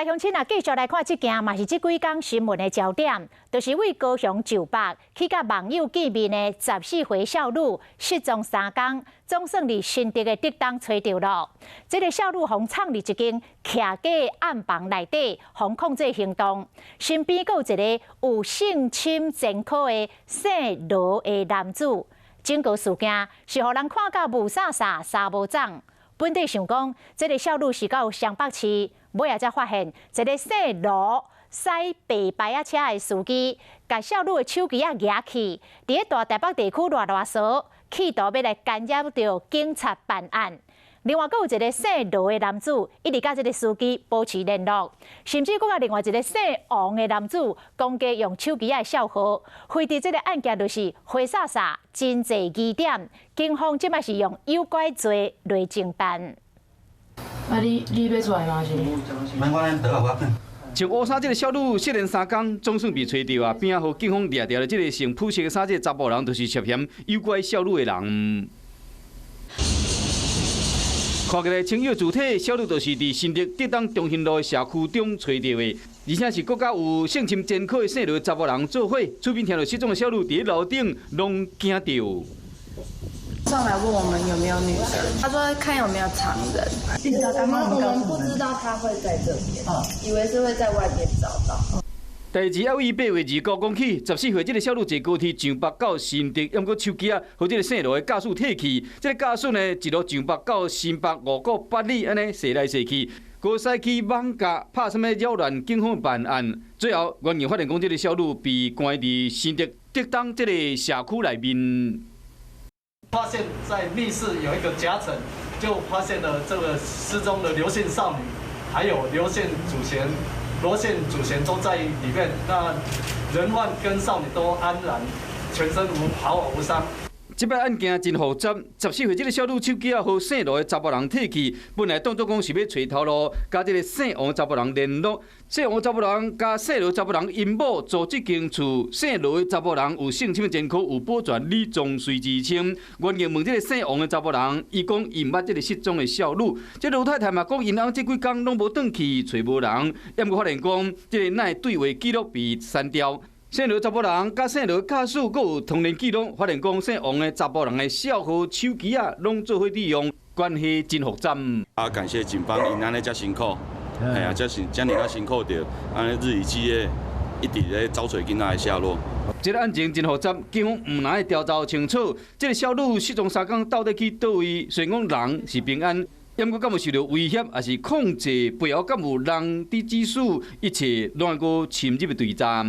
來鄉親啊，繼續來看這件，嘛是這幾工新聞的焦點，就是位高雄石北去佮網友見面的14歲少女失蹤3工，總算佇新竹的竹東揣著囉。這个少女予人藏佇一間徛家暗房內底，防控制行動，身邊閣有一個有性侵前科的姓羅的男子。整個事件是予人看甲霧煞煞、衫無鬃。本底想講，這个少女是到雙北市。尾仔才發現，一个姓羅駛白牌仔車的司機，共少女的手機仔攑去，佇咧大台北地區囉囉嗦，企圖欲來干擾著警察辦案。另外，閣有一个姓羅的男子，一直佮這个司機保持聯絡，甚至閣佮另外一个姓王的男子，公家用手機仔的數號，非佇這个案件就是花灑灑，真濟疑點，警方這擺是用誘拐罪來偵辦。啊你欲出來嗎？是？免管，得啊，我。穿烏衫這个少女失聯3工，總算被揣著啊！邊仔予警方掠著的這个穿普色衫這个查埔人，就是涉嫌誘拐少女的人。看起來清約主體，少女就是佇新竹竹東中興路的社區中揣著的，而且是閣佮有性侵前科的姓羅查埔人做伙。厝邊聽著失蹤的少女佇咧樓頂，攏驚著。上來問我們有沒有女生，他說看有沒有藏人。我們不知道他會在這邊，以為是會在外面找到。代誌要以8月29講起，14歲這个少女坐高鐵上北到新竹，毋過手機仔，予這个姓羅的駕駛提去。這个駕駛呢，一路上北到新北5股8里，按呢踅來踅去，閣駛去艋舺，拍啥物擾亂警方辦案。最後，原因發現講，這个少女被關佇新竹竹東這个社區內面。發現，在密室有一個夾層，就發現了這個失蹤的劉姓少女，還有劉姓主嫌、羅姓主嫌都在裡面。那人犯跟少女都安然，全身無毫無傷。這擺案件真複雜，14歲這个少女手機仔，予姓羅的查埔人提去，本來當作講是欲揣頭路，佮這个姓王查埔人聯絡，姓王查埔人佮姓羅查埔人𪜶某租這間厝，姓羅的查埔人有性侵前科，有保全李宗瑞之稱。原警問這个姓王的查埔人，伊講伊毋捌這个失蹤的少女。這羅太太嘛講，𪜶翁這幾工攏無轉去，揣無人，毋過發現講，這个 LINE 對話記錄被刪掉。姓羅查埔人佮姓羅駕駛閣有通聯記錄，發現講姓王的查埔人的數號、手機仔，攏做伙利用，關係真複雜。啊，感謝警方，𪜶按呢遮辛苦，嘿啊，遮是遮爾仔辛苦著，按呢日以繼夜，一直咧找揣囡仔的下落。這个案情真複雜，警方毋但會調查清楚，這个少女失蹤3工到底去佗位？雖然講人是平安，毋過敢有受著威脅，抑是控制背後敢有人佇指使，一切攏愛閣深入的追查。